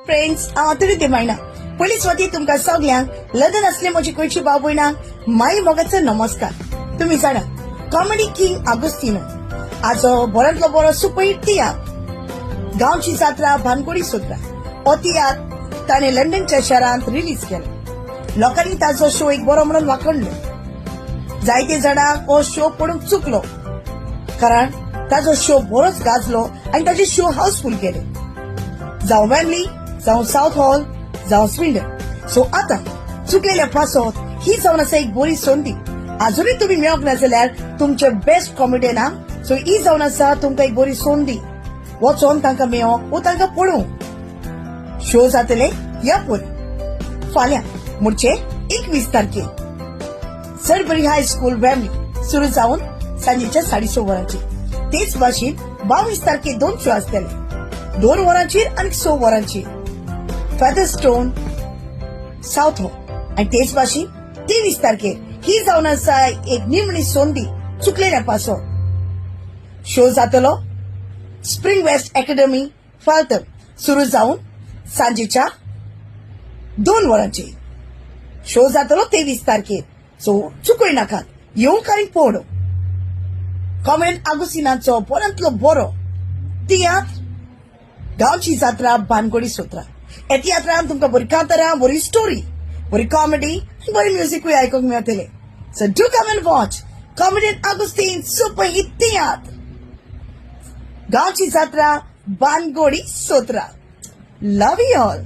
Friends, हांव आतुरी मायना. पयली सुवाती तुमकां सगल्यांक, लंडन असले म्हजी गोंयची भाव भयणांक माई मोगाचो नमस्कार. तुमी जाणा, कॉमेडी किंग आगोस्तिनो आजो बऱ्यांतलो बरो सुपरहिट तियात्र "गांवची जात्रा भानगोडी सोत्रा" हो तियात्र ताणें लंडनच्या शहरांत रिलीज केलो. लोकांनी ताचो शो एक बरो म्हणून वाखणलो. जायते जाणांक हो शो पडूंक चुकलो, कारण ताचो शो बरोच गाजलो आनी ताचे शो हाऊसफुल केले, जावं वेम्बली, जावं साऊथ हॉल, जावं स्विंडन. सो आता चुकलेल्या पासत ही जावन आसा एक बरी संदी. अजूनय तुमी मेळोंक ना जाल्यार तुमचे बेस्ट कॉमेडियनाक, सो ही जावन आसा तुमकां एक बरी संदी वचोन तांकां मेळोंक वो तांकां पळोवंक. शो जातले ह्या पळय फाल्यां, म्हणजे 21 तारखेर, सडबरी हायस्कूल, वेम्बली, सुरू जावन सांजेच्या 6:30 वरांचेर. तेच भाशेन 22 तारखेर दोन शो आसतले, 2 वरांचेर आनी 6 वरांचेर, फेदरस्टोन, साऊथ हॉल. आनी तेच भाशेन 23 तारखेर ही जावन आसा एक निमणी संदी चुकलेल्या पासत. शो जातलो स्प्रिंग वेस्ट अकॅडमी, फाल्तम, सुरू जावन सांजेच्या 2 वरांचेर. शो जातलो 23 तारखेर. सो चुकय नाकात, येवंक आनी पळोवंक कॉमेडियन आगोस्तिनाचो बऱ्यांतलो बरो तियात्र "गांवची जात्रा बानगोडी सोत्रा". ह्या तियात्रान तुमकां बरी कांतारां, बरी स्टोरी, बरी कॉमेडी, बरी म्युजिकूय आयकूंक मेळटले. So do come and watch comedian Agostinho super hit तियात्र "गांवची जात्रा बानगोडी सोत्रा". Love you all.